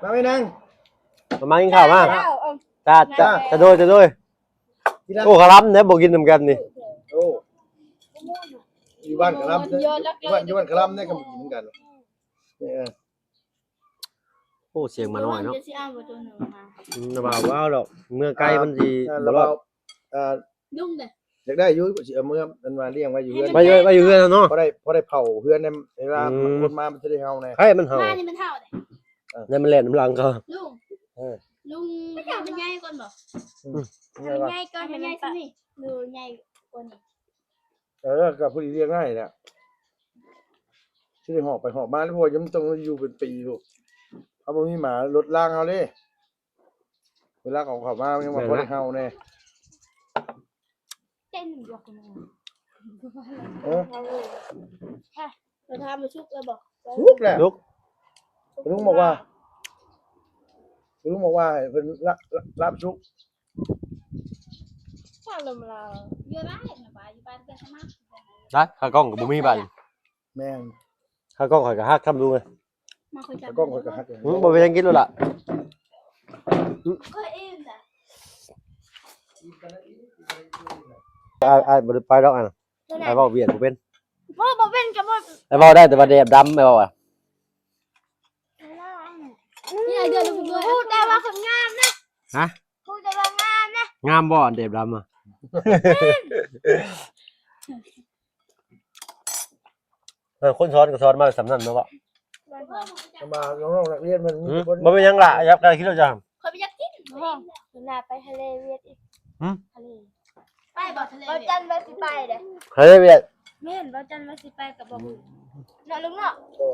ມາໄປນັ່ງ ມາ ມາກິນເຂົ້າມາ ເຈົ້າ ເອີ ຈ້າ ຈ້າ ຈ້າ ໂດຍ ໂດຍ ທີ່ລັກ ໂອ້ ຄະລຳເດ້ ບໍ່ກິນນຳກັນນີ້ ໂອ້ ຢູ່ບ້ານຄະລຳເດ້ ຢູ່ບ້ານ ຢູ່ບ້ານຄະລຳເດ້ກໍບໍ່ກິນນຳກັນ ເອີ ໂອ້ ສຽງໝານ້ອຍເນາະ ຈະຊິເອົາບໍ່ໂຕໜຶ່ງມາ ອືມ ລະວ່າບໍ່ເອົາດອກ ເມືອໄກມັນຊິບໍ່ລອດ ລຸງເດ້ ຢາກໄດ້ຢູ່ ຊິເອົາເມືອ ອັນວ່າລ້ຽງໄວ້ຢູ່ເຮືອນ ໄວ້ ໄວ້ຢູ່ເຮືອນເນາະ ພໍໄດ້ ພໍໄດ້ເຜົາເຮືອນໃນເວລາ ອືມ ຄົນມາມັນຊິໄດ້ເຫົ່າແດ່ ໃຫ້ມັນເຫົ່າ ມານີ້ມັນເຫົ່າເດ້ ເອີ ແລ້ວມັນແລ່ນນຳຫຼັງເຂົາ ລຸງ ເອີ ລຸງ ມັນຢາກໃຫ້ໃຫຍ່ກ່ອນບໍ່? ອືມ ໃຫ້ມັນໃຫຍ່ກ່ອນ ໃຫ້ມັນໃຫຍ່ສ່ຳນີ້ ຫຼືໃຫຍ່ກວ່ານີ້? ເອີ ກໍພໍດີລ້ຽງໄດ້ແຫຼະ ຊິໄດ້ຫອບໄປຫອບມາ ເພາະວ່າມັນຕ້ອງຢູ່ເປັນປີພຸ້ນ ເຮົາບໍ່ມີໝາລົດລາງເຮົາເດ້ ເວລາເຂົາເຂົ້າມາຍັງວ່າພໍໄດ້ເຫົ່າແດ່ ເຕັ້ນຢູ່ ເອີ ເຮົາຖາມວ່າສຸກແລ້ວບໍ່? ສຸກແລ້ວ ລຸງບອກວ່າ ລຸງບອກວ່າໃຫ້ເພິ່ນລາບ ລາບສຸກ ໄດ້ ຂາກ້ອງກໍບໍ່ມີບາດນີ້ ແມ່ນ ຂາກ້ອງຂ້ອຍກໍຫັກ ທຳດູເລີຍ ຂາກ້ອງຂ້ອຍກໍຫັກ ຫຶ ບໍ່ເປັນຫຍັງ ກິນໂລດລະ ຂ້ອຍອີ່ມນະ ອ້າຍ ອ້າຍບໍ່ໄດ້ໄປດອກ ອ້າຍນະ ອ້າຍເວົ້າຫວຽດບໍ່ເປັນ ບໍ່ ບໍ່ເປັນກໍບໍ່ ອ້າຍເວົ້າໄດ້ແຕ່ວ່າແດບດຳ ອ້າຍເວົ້າວ່າ ນີ້ເດືອນ ຮູ້ແຕ່ວ່າຄົນງາມນະ ຮະ ຮູ້ແຕ່ວ່າງາມນະ ງາມບໍ່ ອັນແດບດຳອະ? ເອີ ຄົນສອນກໍສອນມາສ່ຳນັ້ນແມ່ນບໍ່? ມານ້ອງໆນັກຮຽນເພິ່ນ ອືມ ບໍ່ເປັນຫຍັງລະ ຢາກໄດ້ກິນໂລດຈ້າ ຂ້ອຍບໍ່ຢາກກິນ ຫົວໜ້າໄປທະເລຫວຽດອີກ ຫຶ ທະເລ ໄປບໍ່ທະເລຫວຽດ? ເວົ້າຈັນວ່າຊິໄປເດ້ ທະເລຫວຽດ ແມ່ນ ເວົ້າຈັນວ່າຊິໄປກັບບໍ່ບຸນເນາະ ລຸງເນາະ ເອີ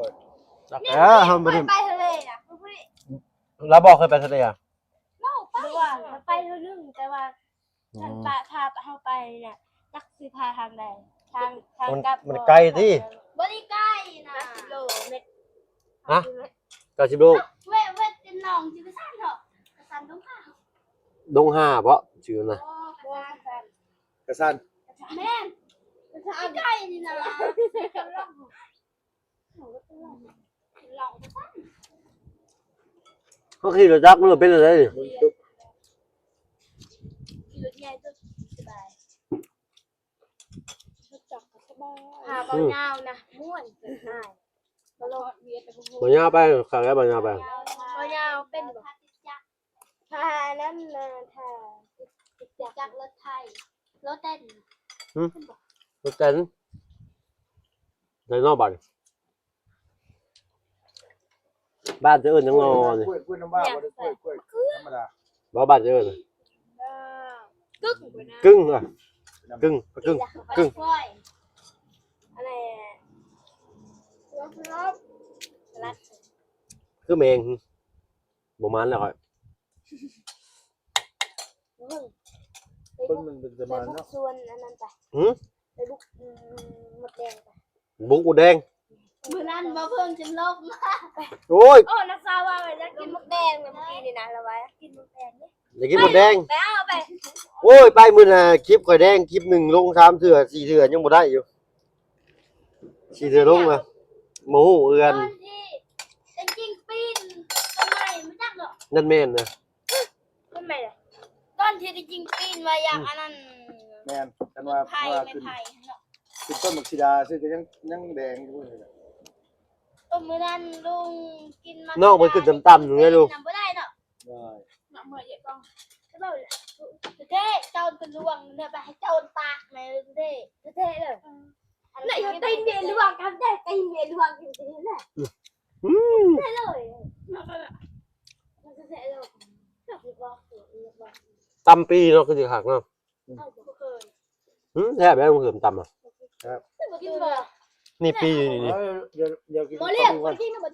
ເຮົາບໍ່ໄດ້ໄປທະເລນະ ລາວບໍ່ເຄີຍໄປທະເລອະ? ເວົ້າໄປ ໄປເທື່ອໜຶ່ງ ແຕ່ວ່າ ອືມ ຖ້າ ຖ້າເຮົາໄປນີ້ນະ ຈັກຊິພາທາງໃດ ທາງ ທາງກັບ ມັນໄກຕິ ບໍ່ໄດ້ໄກນະ ເກົ້າສິບໂລແມັດ ຮະ ເກົ້າສິບໂລ ເວ ເວດເປັນໜອງ ຊິໄປຊັ້ນເນາະ ກະຊັ້ນດົງຫາ ດົງຫາເບາະ ຊື່ນະ ກະຊັ້ນ ກະຊັ້ນ ແມ່ນ ກະຊັ້ນ ໄກນີ້ນະ ເຮົາຂີ່ລົດຈັກມັນເປັນຈັ່ງໃດນີ້? ຂີ່ລົດໃຫຍ່ຕົວສະບາຍ ລົດຈັກກໍສະບາຍ ຖ້າເວົ້າຍາວນະ ມ່ວນ ເປັນຫາຍ ບໍ່ຍາວໄປ ຄັກແລ້ວ ບໍ່ຍາວໄປ ບໍ່ຍາວເປັນບໍ່? ຖ້າອັນນັ້ນນະ ຖ້າຈັກລົດໄຖ ລົດແຕນ ຫຶ ລົດແຕນ ໄດໂນບາດ ບ້ານຈະເອີ້ນຫຍັງນໍນີ້? ກ້ວຍ ກ້ວຍນ້ຳວ້າ ບໍ່ໄດ້ກ້ວຍ ກ້ວຍທຳມະດາ ບໍ່ ບ້ານຈະເອີ້ນ ກຶ້ງ ກຶ້ງ ອະ ກຶ້ງ ກຶ້ງ ກຶ້ງ ຄືແມງ ບໍ່ມານແລ້ວຂ້ອຍ ເບິ່ງມັນເປັນຕາມານເນາະ ໄປບຸກສວນອັນນັ້ນໄປ ຫື ໄປບຸກ ອືມ ມົດແດງໄປ ບຸກມົດແດງ ມື້ນັ້ນບໍ່ເພິ່ງຈົນລົບມາ ໂອ້ຍ ໂອ້ ນັກສາວວ່າຢາກກິນມົດແດງ ເມື່ອກີ້ນີ້ນະ ລາວວ່າຢາກກິນມົດແດງເດ້ ຢາກກິນມົດແດງ ໄປເອົາໄປ ໂອ້ຍ ໄປມື້ນະ ຄລິບຂ້ອຍແດງ ຄລິບໜຶ່ງລົງສາມເທື່ອ ສີ່ເທື່ອ ຍັງບໍ່ໄດ້ຢູ່ ສີ່ເທື່ອລົງນະ ບໍ່ຮູ້ເຮືອນ ຕອນທີ່ໄດ້ຍິງປີ້ນຕົ້ນໄມ້ ຮູ້ຈັກບໍ່? ນັ້ນແມ່ນນະ ມັນແມ່ນແຫຼະ ຕອນທີ່ໄດ້ຍິງປີ້ນວ່າຢາກ ອືມ ອັນນັ້ນ ແມ່ນ ຄັນວ່າ ໄຜ່ ວ່າຂຶ້ນ ໄມ້ໄຜ່ເນາະ ຂຶ້ນຕົ້ນບັກສີດາຊື່ກໍຍັງ ຍັງແດງຢູ່ເລີຍ ເອີ ມື້ນັ້ນລຸງກິນມັນ ນ້ອງເພິ່ນຂຶ້ນຕ່ຳໆ ຢູ່ເດ້ລູກ ນຳບໍ່ໄດ້ເນາະ ໄດ້ ນ້ອງເມື່ອຍເອກອງ ເດ້ ໂຈນກໍລວງເນາະ ໄປໃຫ້ໂຈນຕາກແມ່ເດ້ ເດ້ເດີ ອືມ ນາຍໄດ້ເມຍຫຼວງກັນ ໄດ້ຕີເມຍຫຼວງຢູ່ນີ້ແຫຼະ ອືມ ໄດ້ເລີຍ ມັນກໍແຊະເລີຍ ຕຳປີເນາະ ຄືຊິຄັກເນາະ ອືມ ແຊບແລ້ວ ເຂີມຕຳອະ ແຊບ ກິນບໍ່ ນີ້ປີນີ້ ເອີ ດຽວ ດຽວກິນ ບໍ່ລຽກ ກິນບໍ່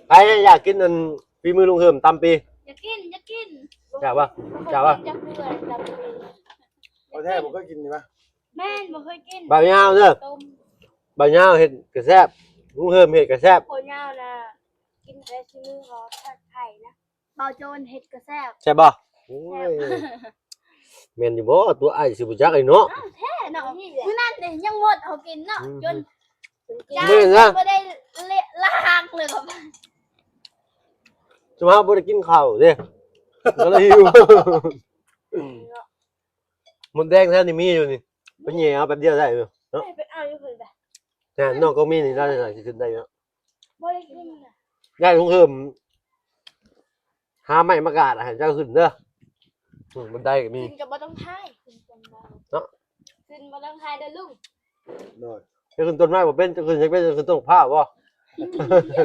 ໄປຢາກກິນອັນຝີມືລຸງເຫີມຕຳປີ ຢາກກິນ ຢາກກິນ ແຊບບໍ່ ແຊບບໍ່ ບໍ່ແທ້ ບໍ່ເຄີຍກິນນີ້ຫວາ ແມ່ນ ບໍ່ເຄີຍກິນ ບ່າວຍາວເດີ ຕົ້ມ ບ່າວຍາວເຮັດກໍແຊບ ລຸງເຫີມເຮັດກໍແຊບ ບ່າວຍາວນະ ກິນແຕ່ຝີມືເຮົາທາດໄຂ່ນະ ບ່າວໂຈນເຮັດກໍແຊບ ແຊບບໍ່ ໂອ້ຍ ແຊບ ແມ່ນຢູ່ບໍ່? ຕົວອ້າຍຊິບໍ່ຈັກເລີຍເນາະ. ອ້າວ ແທ້ເນາະ ມື້ນັ້ນນີ້ຍັງໝົດເຮົາກິນເນາະ ອືມ ຈົນ ແມ່ນນະ ບໍ່ໄດ້ລະ ລ້າງເລີຍ. ຊຸມເຮົາບໍ່ໄດ້ກິນເຂົ້າເດ້ ກໍເລີຍຫິວ. ມົດແດງແຖວນີ້ມີຢູ່ນີ້ ໄປແຍ່ເອົາແປັບດຽວໄດ້ຢູ່ເນາະ. ໄປເອົາຢູ່ເພິ່ນໄປ ແມ່ນ ນ້ອງກໍມີນີ້ ລາວນີ້ຊິຂຶ້ນໄດ້ຢູ່ເນາະ. ບໍ່ໄດ້ຂຶ້ນນະ ຍາຍ ລຸງເຮີມ ຫາໄມ້ມາກາດໃຫ້ເຈົ້າຂຶ້ນເດີ. ອືມ ບັນໄດກໍມີ ຂຶ້ນກໍບໍ່ຕ້ອງຖ່າຍ ຂຶ້ນຕົ້ນໄມ້ເນາະ ຂຶ້ນບໍ່ຕ້ອງຖ່າຍເດີລຸງ. ໂດຍ ຈະຂຶ້ນຕົ້ນໄມ້ບໍ່ເປັນ ຈະຂຶ້ນ ຈະເປັນ ຈະຂຶ້ນຕົ້ນໝາກພ້າວບໍ່?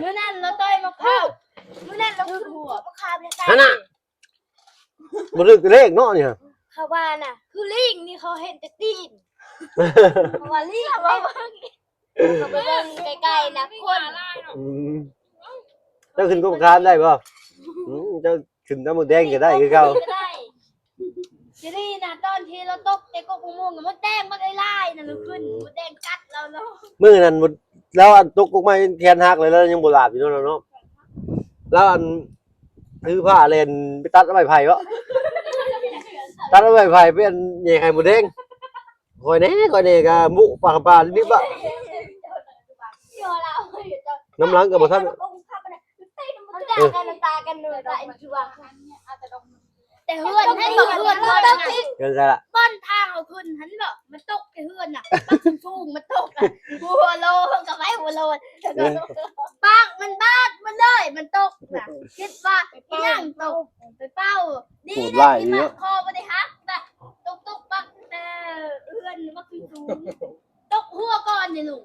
ມື້ນັ້ນລາວຕ່ອຍໝາກພ້າວ ມື້ນັ້ນລາວຂຶ້ນຫົວໝາກພ້າວ ຫັ້ນນະ. ບໍ່ຖືກແຕ່ເລກເນາະນີ້ ເຂົາວ່ານະ ຄືລີງນີ້ເຂົາເຫັນແຕ່ຕີນ ເຂົາວ່າລີງ ເຂົາວ່າເບິ່ງ ເຂົາໄປເບິ່ງໃກ້ໆນະຄົນ. ອືມ ເຈົ້າຂຶ້ນກົກຄານໄດ້ບໍ່? ອືມ ເຈົ້າຂຶ້ນນຳມົດແດງກໍໄດ້ຄືເກົ່າ ກໍໄດ້. ຊິດີນະ ຕອນທີ່ລາວຕົກແຕ່ກົກໝາກມ່ວງ ມົດແດງມັນຫຼາຍໆນະ ລາວຂຶ້ນ ອືມ ມົດແດງກັດລາວເນາະ. ມື້ນັ້ນມົດ ລາວອັນຕົກກົກໄມ້ແຂນຫັກເລີຍ ລາວຍັງບໍ່ຫຼາບຢູ່ເນາະ ລາວເນາະ. ລາວອັນ ຖືຜ້າແລ່ນໄປຕັດເອົາໄມ້ໄຜ່ເບາະ ຕັດເອົາໄມ້ໄຜ່ໄປອັນແຍ່ໄຂ່ມົດແດງ. ຂ້ອຍແດ່ ຂ້ອຍແດ່ກະບຸປາກະປາລິບໆ ນຳຫຼັງກໍບໍ່ທັນ ເອີ ແຕ່ເຮືອນໃຫ້ບອກເຮືອນ ເຮືອນໃສລະ ບ່ອນທາງເຮົາຂຶ້ນຫັ້ນເບາະ ມັນຕົກແຕ່ເຮືອນນະ ປາກສູງໆ ມັນຕົກນະ ຫົວໂລກໍໄປຫົວໂລ ແລ້ວກໍ ເອີ ປາກມັນບາດມັນເລີຍ ມັນຕົກນະ ຄິດວ່າອີຫຍັງຕົກ ໄປເປົ່າ ດີນະທີ່ປາກຄໍບໍ່ໄດ້ຫັກນະ ຕົກໆ ປັກແຕ່ເຮືອນບັກສູງ ຕົກຫົວກ່ອນນີ້ລູກ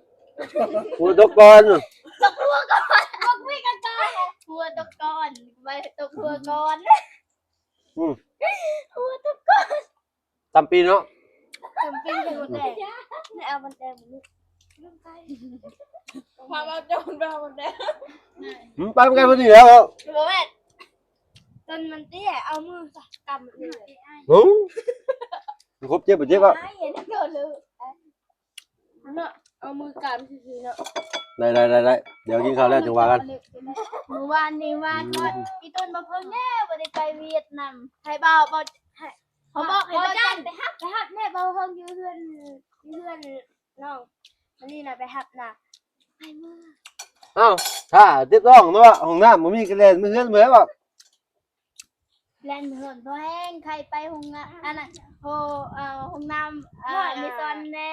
ຫົວຕົກກ່ອນ ຕົກຫົວກ່ອນ ບໍ່ມີກັນຕາຍ ຫົວຕົກກ່ອນ ໄວ້ຕົກຫົວກ່ອນ ອືມ ຫົວຕົກກ່ອນ. ຕຳປີເນາະ ຕຳປີເຫັນໝົດແລ້ວ ໄດ້ເອົາມັນແຕ່ມື້ນີ້ ພາເວົ້າໂຈນໄປເອົາມັນແຕ່ ອືມ ໄປນຳກັນພໍດີແລ້ວ ບໍ່ແມ່ນ ຕົ້ນມັນເຕ້ຍ ເອົາມືກຳ ໂອ້ ມັນຄົບເຈັບບໍ່ເຈັບອະ? ເນາະ ເອົາມືກຳຊື່ໆເນາະ ໄດ້ໆໆໆ ດຽວກິນເຂົ້າແລ້ວຈຶ່ງວ່າກັນ ມື້ວານນີ້ວ່າ ອືມ ອີ່ຕົນບໍ່ເພິ່ງແດ່ ບໍ່ໄດ້ໄປຫວຽດນາມ ໃຫ້ເວົ້າ ເວົ້າ ໃຫ້ ເຂົາບອກໃຫ້ເວົ້າຈັນໄປຮັບ ໄປຮັບແດ່ ບໍ່ເພິ່ງຢູ່ເຮືອນ ຢູ່ເຮືອນນ້ອງ ອັນນີ້ນະໄປຮັບນະ ໄປເມືອ ອ້າວ ຖ້າເຈັບທ້ອງເນາະ ຫ້ອງນ້ຳບໍ່ມີກໍແລ່ນເມືອເຮືອນເມືອເບາະ ແລ່ນເຮືອນພໍແຮງ ໃຄ່ໄປຫ້ອງນ້ຳ ອັນນັ້ນ ໂຮ ເອີ ຫ້ອງນ້ຳ ເອີ ເມຊອນແດ່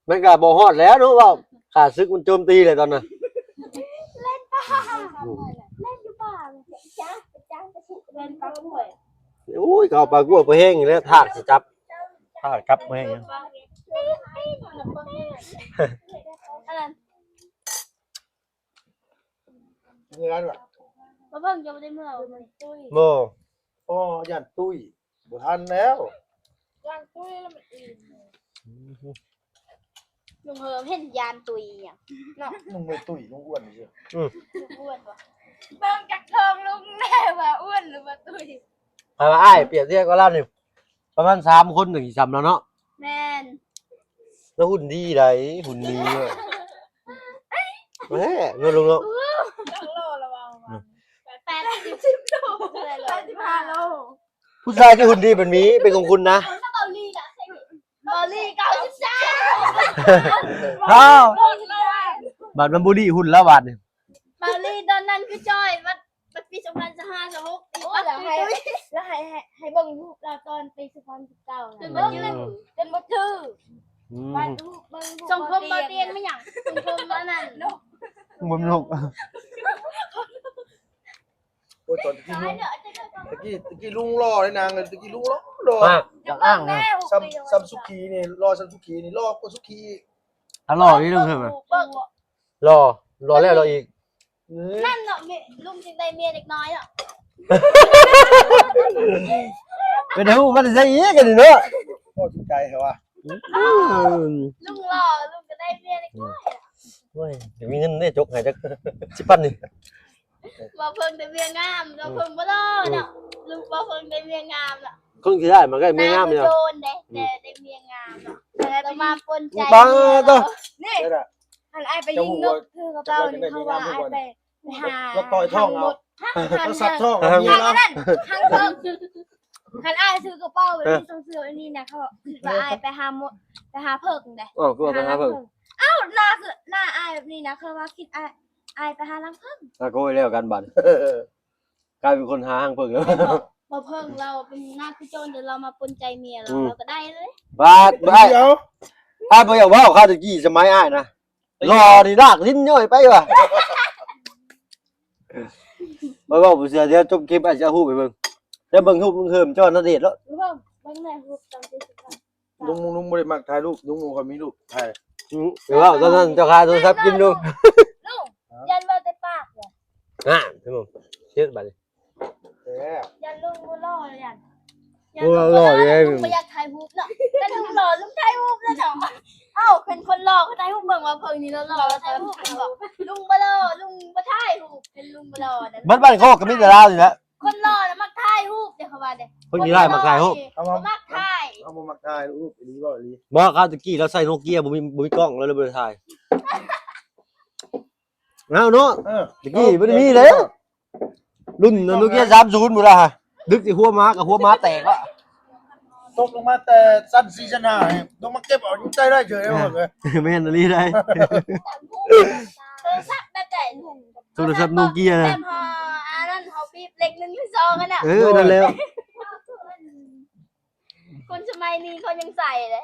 ມັນກໍບໍ່ຮອດແລ້ວເນາະ ເວົ້າ ຂ້າສຶກມັນໂຈມຕີແລ້ວຕອນນັ້ນ ແລ່ນປ່າ ອືມ ແລ່ນຢູ່ປ່າ ແລ່ນປ່າຫ້ວຍ ໂອ້ຍ ເຂົ້າປ່າກົວບໍ່ແຮງແລ້ວ ທາດຊິຈັບ ທາດຈັບບໍ່ແຮງ ອັນນັ້ນ ເຮືອນວ່າ ບໍ່ເພິ່ງຈະບໍ່ໄດ້ເມືອບໍ່? ບໍ່ ອໍ ຢ້ານຕຸ້ຍ ບໍ່ທັນແລ້ວ ຢ້ານຕຸ້ຍແລ້ວມັນອີ່ມ ອືມ ລຸງເຮີມເຫັນຢ້ານຕຸ້ຍຫຍັງເນາະ ລຸງບໍ່ຕຸ້ຍ ລຸງອ້ວນຊື່ ອືມ ອ້ວນບໍ່ ເບິ່ງຈາກທ້ອງລຸງແດ່ວ່າອ້ວນຫຼືວ່າຕຸ້ຍ ຖ້າວ່າອ້າຍປຽບທຽບກັບລາວນີ້ ປະມານສາມຄົນຈັ່ງຊິສ່ຳລາວເນາະ ແມ່ນ ລາວຫຸ່ນດີໃດ ຫຸ່ນດີເນາະ ແທ້ເນາະລຸງເນາະ ຈັກໂລລະວ່າ ອືມ ແປດສິບ ແປດສິບໂລ ແປດສິບຫ້າໂລ ຜູ້ຊາຍທີ່ຫຸ່ນດີແບບນີ້ເປັນຂອງຄຸນນະ ເບົາຫຼີນະ ເບົາຫຼີເກົ້າສິບສາມ ອ້າວ ບາດມັນບໍ່ດີຫຸ່ນແລ້ວບາດນີ້ ເບົາຫຼີຕອນນັ້ນຄືຈ່ອຍ ບັດ ບັດປີສອງພັນຊາວຫ້າ ຊາວຫົກ ໂອ້ຍ ລະໃຫ້ ລະໃຫ້ ໃຫ້ ໃຫ້ເບິ່ງຮູບລາວຕອນປີສອງພັນສິບເກົ້າ ຈົນບໍ່ຈື່ ອືມ ຈົນບໍ່ຈື່ ອືມ ບັດຮູບ ເບິ່ງຮູບ ຊົງຊົມບໍ່ຕຽງ ບໍ່ຕຽງແມ່ນຫຍັງ ຊົງຊົມອັນນັ້ນ ບໍ່ແມ່ນນົກ ໂອ້ຍ ຕອນຕະກີ້ລຸງ ຕະກີ້ ຕະກີ້ລຸງຫຼໍ່ເດ້ນາງ ຕະກີ້ລຸງຫຼໍ່ ຫຼໍ່ ອ່າ ຢາກອ້າງນະ ສ່ຳ ສ່ຳສຸຂີນີ້ ຫຼໍ່ສ່ຳສຸຂີນີ້ ຫຼໍ່ກວ່າສຸຂີ ຖ້າຫຼໍ່ນີ້ລຸງເຄີຍ ຫຼໍ່ ຫຼໍ່ແລ້ວຫຼໍ່ອີກ ນັ້ນເນາະ ເມຍ ລຸງຈຶ່ງໄດ້ເມຍເດັກນ້ອຍເນາະ ເປັນຫູມັນໃສ່ອີກອັນນີ້ເນາະ ພໍຖືກໃຈແທ້ວ່າ ອືມ ລຸງຫຼໍ່ ລຸງກໍໄດ້ເມຍເດັກນ້ອຍ ໂອ້ຍ ຢາກມີເງິນເດ້ ຈົກໃຫ້ຈັກສິບພັນນີ້ ບໍ່ເພິ່ງໄດ້ເມຍງາມ ບໍ່ເພິ່ງບໍ່ຫຼໍ່ເນາະ ອືມ ລຸງບໍ່ເພິ່ງໄດ້ເມຍງາມເນາະ ຄົນທີ່ໄດ້ມາກໍເມຍງາມນີ້ ໂດນເດ້ ອືມ ແຕ່ໄດ້ເມຍງາມເນາະ ແຕ່ມາປົນໃຈ ປາໂຕ ນີ້ ຫັ້ນອ້າຍໄປຍິງນົກຄືເຂົາເຈົ້ານີ້ ເຂົາວ່າອ້າຍໄປ ໄປຫາ ລະຕ່ອຍທ້ອງເອົາ ລະສັດທ້ອງເອົາເມຍເນາະ ຫາງເທິງ ຄັນອ້າຍຊື້ກະເປົາແບບນີ້ ເອີ ຕ້ອງຊື້ອັນນີ້ນະ ເຂົາຄິດວ່າອ້າຍໄປຫາໝໍ ໄປຫາເຜິ້ງເດ້. ອ້າວ ຄືວ່າໄປຫາເຜິ້ງ? ອ້າວ ໜ້າຄື ໜ້າອ້າຍແບບນີ້ນະ ເຂົາວ່າຄິດອ້າຍ ອ້າຍໄປຫາລັງເຜິ້ງ. ອາໂກຍ ແລ້ວກັນບາດ ກາຍເປັນຄົນຫາຮັງເຜິ້ງແລ້ວ. ບໍ່ ບໍ່ເຜິ້ງລາວເປັນໜ້າຄືໂຈນ ແຕ່ລາວມາປົນໃຈເມຍລາວ ອືມ ລາວກໍໄດ້ເລີຍ. ບາດ ອ້າຍ ດຽວ ອ້າຍບໍ່ຢາກເວົ້າ ຄາວຕະກີ້ສະໄໝອ້າຍນະ ຫຼໍ່ນີ້ລາກຫຼິ້ນຍ້ອຍໄປວ່າ. ບໍ່ເວົ້າບໍ່ເຊື່ອ ດຽວຈົບຄລິບອ້າຍຊິເອົາຮູບໃຫ້ເບິ່ງ. ດຽວເບິ່ງຮູບລຸງເຮີມ ຈອນນະເດດໂລດ. ລຸງ ເບິ່ງແດ່ຮູບຕອນທີ່ ລຸງ ລຸງບໍ່ໄດ້ມັກຖ່າຍຮູບ ລຸງບໍ່ຄ່ອຍມີຮູບຖ່າຍ. ອືມ ເວົ້າຕອນນັ້ນເຈົ້າຄາໂທລະສັບກິນຢູ່. ລຸງ ຢ້ານເວົ້າແຕ່ປາກເລີຍ. ອ່າ ເຫັນບໍ່ ເຮັດບາດນີ້. ແທ້ ຢ້ານລຸງບໍ່ຫຼໍ່ ຢ້ານ ຢ້ານ ບໍ່ຫຼໍ່ເດ້ ລຸງບໍ່ຢາກຖ່າຍຮູບເນາະ. ຄັນລຸງຫຼໍ່ ລຸງຖ່າຍຮູບແລ້ວເນາະ. ເອົ້າ ເປັນຄົນຫຼໍ່ກໍຖ່າຍຮູບ ເບິ່ງວ່າເພິ່ນນີ້ຫຼໍ່ໆ ຖ່າຍຮູບເຫັນບໍ່? ລຸງບໍ່ຫຼໍ່ ລຸງບໍ່ຖ່າຍຮູບ ເຫັນລຸງບໍ່ຫຼໍ່ນັ້ນ. ເບິດບ້ານໂຄກກໍມີແຕ່ລາວນີ້ແຫຼະ. ຄົນຫຼໍ່ນະມັກຖ່າຍຮູບເດ້ ເຂົາວ່າເດ້. ຄົນຂີ້ຮ້າຍມັກຖ່າຍຮູບ. ເຂົາບໍ່ມັກຖ່າຍ ເຂົາບໍ່ມັກຖ່າຍຮູບ ອີ່ຫຼີ ເວົ້າອີ່ຫຼີ. ບໍ່ ຄາວຕະກີ້ລາວໃຊ້ໂນເກຍ ບໍ່ມີ ບໍ່ມີກ້ອງ ລາວເລີຍບໍ່ໄດ້ຖ່າຍ. ເອົາເນາະ ເອີ ຕະກີ້ບໍ່ໄດ້ມີເດ້. ລຸ້ນໂນເກຍສາມສູນພຸ້ນລະ ດຶກຊິຫົວໝາກໍຫົວໝາແຕກລະ. ຕົກລົງມາແຕ່ຊັ້ນສີ່ ຊັ້ນຫ້າ ລົງມາເກັບເອົາຢູ່ໃຕ້ໄດ້ເສີຍ. ເອີ ເບິ່ງເອີຍ ແມ່ນອີ່ຫຼີໄດ໋. ໂທລະສັບແບບໃດ? ໂທລະສັບໂນເກຍນະ ແບບ ອັນນັ້ນ ເຮົາບີບເລກໜຶ່ງ ສອງຫັ້ນນະ. ເອີ ນັ້ນແຫຼະ. ຄົນສະໄໝນີ້ເຂົາຍັງໃຊ້ເດ້.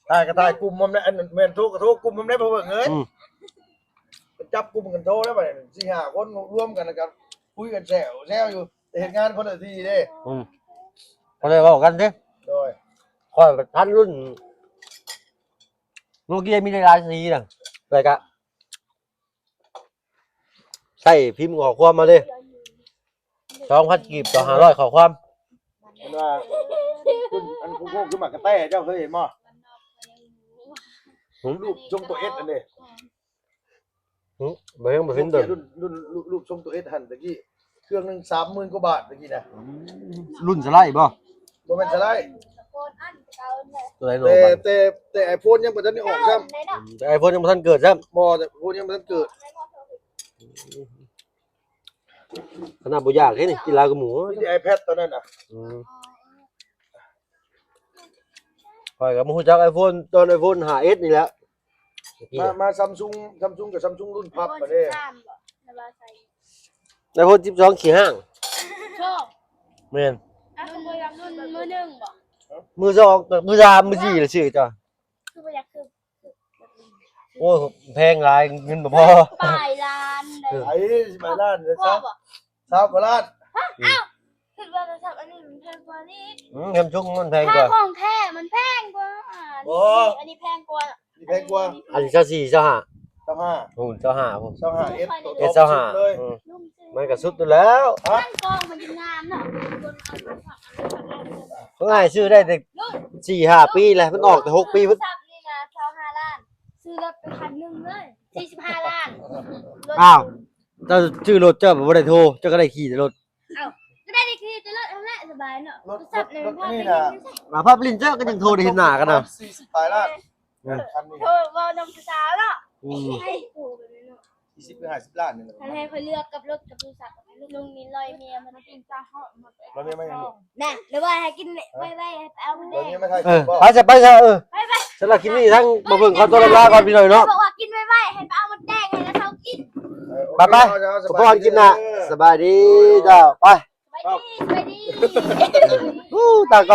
ຖ່າຍກໍຖ່າຍກຸ່ມນຳແຫຼະ ອັນແມ່ນໂທກໍໂທກຸ່ມນຳແຫຼະ ພໍ່ເບິ່ງເອີຍ. ອືມ ໄປຈັບກຸ່ມກັນໂທແລ້ວ ບາດນີ້ສີ່ຫ້າຄົນລວມກັນ ແລ້ວກໍຄຸຍກັນແຊວແຊວຢູ່ ແຕ່ເຮັດງານຄົນລະທີ່ເດ້. ອືມ ກໍເລີຍເວົ້າກັນຕິ. ໂດຍ ຂ້ອຍກໍທັນລຸ້ນໂນເກຍ ມີຫຼາຍໆສີນະ ແລ້ວກໍ ໃສ່ພິມຂໍ້ຄວາມມາເດ້ ສອງພັນກີບຕໍ່ຫ້າຮ້ອຍຂໍ້ຄວາມ. ເພິ່ນວ່າ ຄຸນ ອັນຄຸນໂຄກຄືໝາກກະແຕ ເຈົ້າເຄີຍເຫັນບໍ່? ຫືມ ຮູບຊົງຕົວເອັສອັນເດ້. ຫືມ ບໍ່ເຫັນ ບໍ່ເຫັນເດີ. ລຸ້ນ ລຸ້ນ ຮູບຊົງຕົວເອັສຫັ້ນ ຕະກີ້ ເຄື່ອງໜຶ່ງສາມໝື່ນກວ່າບາດ ຕະກີ້ນະ. ລຸ້ນສະໄລບໍ່? ບໍ່ແມ່ນສະໄລ ຕົວໃດໂລ ແຕ່ ແຕ່ ແຕ່ໄອໂຟນຍັງບໍ່ທັນໄດ້ອອກຊ້ຳ. ອືມ ແຕ່ໄອໂຟນຍັງບໍ່ທັນເກີດຊ້ຳ. ບໍ່ ແຕ່ໄອໂຟນຍັງບໍ່ທັນເກີດ. ຂະໜາດບໍ່ຢາກເດ້ນີ້ ກິນຫຼາຍກວ່າໝູ່. ມີແຕ່ໄອແພດຕອນນັ້ນນະ. ອືມ ຂ້ອຍກໍມາຮູ້ຈັກໄອໂຟນຕອນໄອໂຟນຫ້າເອັສນີ້ແຫຼະ. ມາ ມາຊຳຊຸງ ຊຳຊຸງກັບຊຳຊຸງລຸ້ນພັບ ໄອໂຟນ ບາດນີ້ ສິບສາມບໍ່? ແລ້ວວ່າໃສ່ ໄອໂຟນສິບສອງຂີ້ຫ້າງ. ໂທ້ ແມ່ນ ອ່ະ ລຸ້ນ ລຸ້ນມືໜຶ່ງບໍ່? ມືສອງ ມືສາມ ມືສີ່ລະຊື້ຈ້ະ. ຄືບໍ່ຢາກຊື້? ໂອ້ຍ ແພງຫຼາຍ ເງິນບໍ່ພໍ. ປາຍລ້ານເດ້. ເອີ ໄອ້ ປາຍລ້ານເດ້. ພໍບໍ່? ຊາວກວ່າລ້ານ. ຮະ? ອືມ ອ້າວ ຄິດວ່າໂທລະສັບອັນນີ້ມັນແພງກວ່ານີ້. ອືມ ຊຳຊຸງມັນແພງກວ່າ. ຂອງແທ້ມັນແພງກວ່າ. ບໍ່ ອັນນີ້ແພງກວ່າ. ນີ້ແພງກວ່າ. ອັນນີ້ຊາວສີ່ ຊາວຫ້າ ຊາວຫ້າ ໂອ້ ຊາວຫ້າພຸ້ນ. ຊາວຫ້າເອັສ ໂຕ ເອັສຊາວຫ້າ ເລີຍ. ອືມ ມັນກໍສຸດຢູ່ແລ້ວ. ຮະ? ຕັ້ງກ້ອງມັນງາມເນາະ. ເພິ່ນເອົາ ເພິ່ນເອົາ ເພິ່ນເອົາ ເພິ່ນເອົາ ເພິ່ນເອົາ ງ່າຍຊື້ໄດ້ແຕ່ສີ່ຫ້າປີແຫຼະ ມັນອອກແຕ່ຫົກປີພຸ້ນ. ໂທລະສັບນີ້ນະ ຊາວຫ້າລ້ານ ຊື້ລົດໄປຄັນໜຶ່ງເລີຍ ສີ່ສິບຫ້າລ້ານ. ອ້າວ ເຈົ້າຊື້ລົດເຈົ້າບໍ່ໄດ້ໂທ ເຈົ້າກໍໄດ້ຂີ່ແຕ່ລົດ. ເອົ້າ ກໍໄດ້ ໄດ້ຂີ່ແຕ່ລົດຫັ້ນແຫຼະ ສະບາຍເນາະ. ລົດ ໂທລະສັບນີ້ມັນພາໄປຫຼິ້ນຢູ່ໃສ? ມາພາໄປຫຼິ້ນເຈົ້າກໍຍັງໂທໄດ້ເຫັນໜ້າກັນນະ. ສີ່ສິບປາຍລ້ານ. ເອີ ຄັນນີ້ ໂທເວົ້ານຳຜູ້ສາວເນາະ. ອືມ ໃຫ້ໂທໄປເລີຍເນາະ. ສີ່ສິບ ຫຼື ຫ້າສິບລ້ານນີ້ແຫຼະ. ໃຫ້ ໃຫ້ຂ້ອຍເລືອກກັບລົດກັບໂທລະສັບ. ລຸງນີ້ລອຍເມຍມັນກິນຈາເຫາະໝົດ. ລອຍເມຍມາຫຍັງ? ນະ ຫຼືວ່າໃຫ້ກິນໄວ້ໄວ້ ໃຫ້ໄປເອົາມັນແດງ. ເອີ ໄປຊະ ໄປຊະ. ເອີ ໄປໄປ. ສຳລັບຄລິບນີ້ທາງບໍ່ເບິ່ງຂໍຕົວລາໄປກ່ອນພີ່ນ້ອງເນາະ. ບອກວ່າກິນໄວໆ ໃຫ້ໄປເອົາໝົດແດງໃຫ້ລາວເຊົາກິນ. ເອີ ໄປໄປ ໂອເຄ ພໍກັນຄລິບໜ້າ. ສະບາຍດີເຈົ້າ. ໄປ ສະບາຍດີ ສະບາຍດີ. ໂອ້ ຕາກ້ອງ